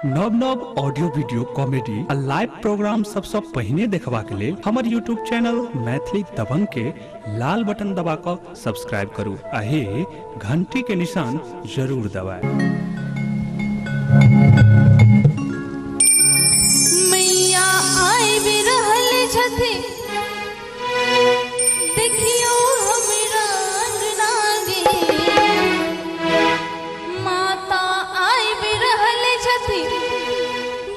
नव नव audio video comedy आ लाइव प्रोग्राम सबसँ पहिने देखबाक लेल हमर यूट्यूब चैनल मैथिली दबंग के लाल बटन दबा कऽ सब्सक्राइब करू आ हे घंटी के निशान जरूर दबाएब। मैया आबि रहल छथि देखियौ हमरा अंगना गे। माता आबि रहल छथि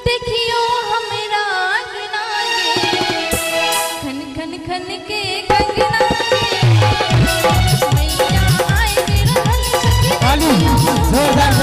देखियौ हमरा अंगना गे। खन खन खन के कंगना गे। मैया आबि रहल छथि। ताली जोरदार।